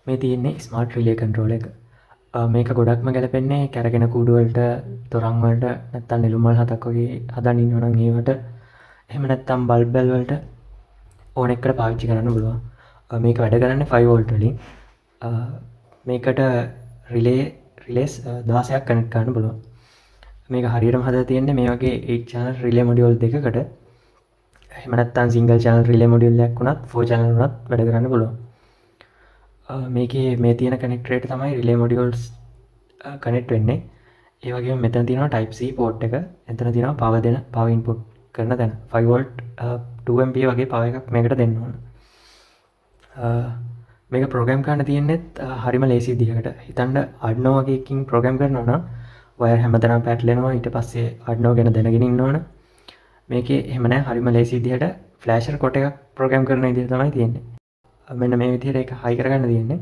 මේ තියෙන්නේ smart relay controller එක. මේක ගොඩක්ම ගැලපෙන්නේ කැරගෙන කූඩු වලට, තොරන් වලට, නැත්තම් නෙළුම් මල් හතක් වගේ හදන්න ඉන්නවා නම් ඒවට, එහෙම නැත්තම් බල්බ් බැල් වලට ඕන එකකට පාවිච්චි කරන්න පුළුවන්. මේක වැඩ කරන්නේ 5 වෝල්ට් වලින්. මේකට රිලේස් 16ක් කනෙක්ට් කරන්න පුළුවන්. මේක හරියටම හදලා තියෙන්නේ මේ වගේ 8 channel relay module දෙකකට. එහෙම නැත්තම් සිංගල් channel relay module එකක් වුණත් 4 channel වුණත් වැඩ කරන්න පුළුවන්. මේකේ මේ තියෙන කනෙක්ටර් එකට තමයි රිලේ මොඩියුල්ස් කනෙක්ට් වෙන්නේ. ඒ වගේම මෙතන තියෙනවා type C port එක. එතන තියෙනවා power දෙන power input කරන තැන. 5 volt, 2 ampere වගේ power එකක් මේකට දෙන්න ඕන. මේක ප්‍රෝග්‍රෑම් කරන්න තියෙන්නේත් හරිම ලේසි විදිහකට. හිතන්න Arduino වගේ එකකින් ප්‍රෝග්‍රෑම් කරනවා නම් වයර් හැමතැනම පැටලෙනවා. ඊට පස්සේ Arduino ගැන දැනගෙන ඉන්න ඕන. මේකේ එහෙම නෑ, හරිම ලේසි විදිහට ෆ්ලෑෂර් කොට එකක් ප්‍රෝග්‍රෑම් කරන විදිහ තමයි තියෙන්නේ. මෙන්න මේ විදිහට ඒක හයි කරගන්න තියෙන්නේ.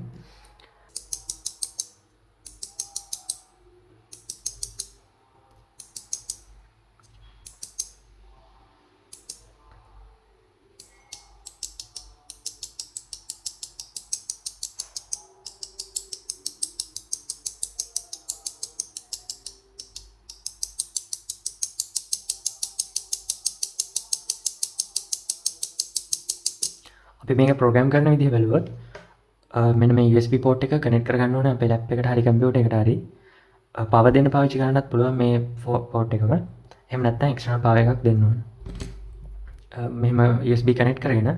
අපි මේක ප්‍රෝග්‍රෑම් කරන විදිහ බැලුවොත්, මෙන්න මේ USB port එක කනෙක්ට් කරගන්න ඕනේ අපේ ලැප් එකට හරි කම්පියුටර් එකට හරි. පවර් දෙන්න පාවිච්චි කරන්නත් පුළුවන් මේ පෝට් එකම. එහෙම නැත්නම් එක්ස්ටර්නල් පවර් එකක් දෙන්න ඕන. මෙහෙම USB connect කරගෙන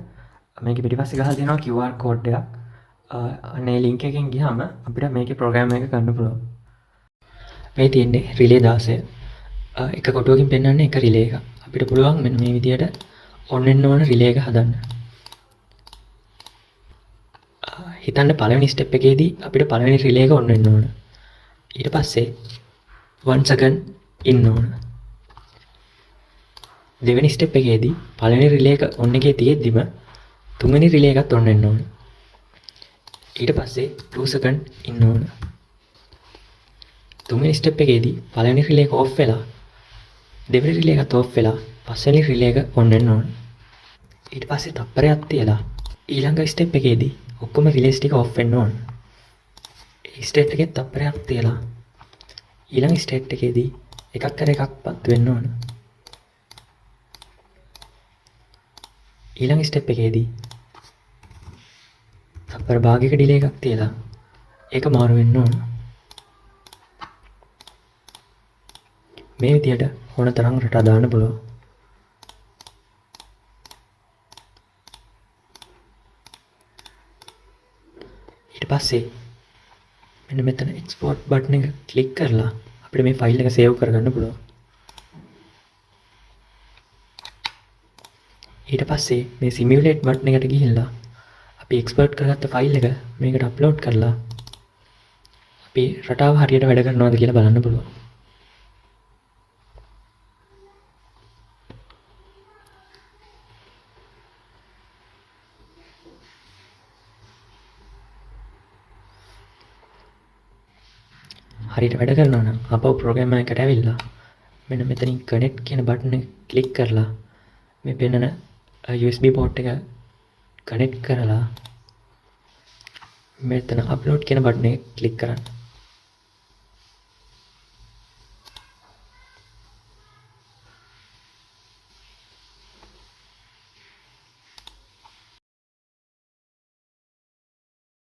මේකේ පිටිපස්සේ ගහලා තියෙනවා QR code එකක්. අන්න ඒ ලින්ක් එකෙන් ගියාම අපිට මේකේ ප්‍රෝග්‍රෑම් එක කරන්න පුළුවන්. මේ තියෙන්නේ රිලේ 16. එක කොටුවකින් පෙන්වන්නේ එක රිලේ එකක්. අපිට පුළුවන් මෙන්න මේ විදියට ඔන් වෙන්න ඕන රිලේ එක හදන්න. හිතන්න පළවෙනි ස්ටෙප් එකේදී අපිට පළවෙනි රිලේ එක ඔන් වෙන්න ඕන. ඊට පස්සේ 1 second ඉන්න ඕන. දෙවෙනි ස්ටෙප් එකේදී පළවෙනි රිලේ එක ඔන් එකේ තියෙද්දිම තුන්වෙනි රිලේ එකත් ඔන් වෙන්න ඕන. ඊට පස්සේ 2 second ඉන්න ඕන. තුන්වෙනි ස්ටෙප් එකේදී පළවෙනි රිලේ එක ඔෆ් වෙලා දෙවෙනි රිලේ එකත් ඔෆ් වෙලා පස්වෙනි රිලේ එක ඔන් වෙන්න ඕන. ඊට පස්සේ තප්පරයක් තියලා ඊළඟ ස්ටෙප් එකේදී ඔක්කොම රිලේස් ටික ඔෆ් වෙන්න ඕන. ඒ ස්ටේට් එකේ තප්පරයක් තියලා ඊළඟ ස්ටේට් එකේදී එකක් කර එකක් පත් වෙන්න ඕන. ඊළඟ ස්ටෙප් එකේදී තප්පර භාගයක ඩිලේ එකක් තියලා ඒක මාරු වෙන්න ඕන. මේ විදියට ඕන තරම් රටා දාන්න පුළුවන්. ඊට පස්සේ මෙන්න මෙතන එක්ස්පෝර්ට් බටන් එක ක්ලික් කරලා අපිට මේ ෆයිල් එක සේව් කරගන්න පුළුවන්. ඊට පස්සේ මේ සිමියුලේට් බටන් එකට ගිහිල්ලා අපි එක්ස්පෝර්ට් කරගත්ත ෆයිල් එක මේකට අප්ලෝඩ් කරලා අපි රටාව හරියට වැඩ කරනවද කියලා බලන්න පුළුවන්. හරියට වැඩ කරනවා නම් ආපහු ප්‍රෝග්‍රෑම් එකට ඇවිල්ලා මෙන්න මෙතනින් කනෙක්ට් කියන බටන් එක ක්ලික් කරලා මේ පෙන්නන USB port එක කනෙක්ට් කරලා මෙතන අප්ලෝඩ් කියන බටන් එක ක්ලික් කරන්න.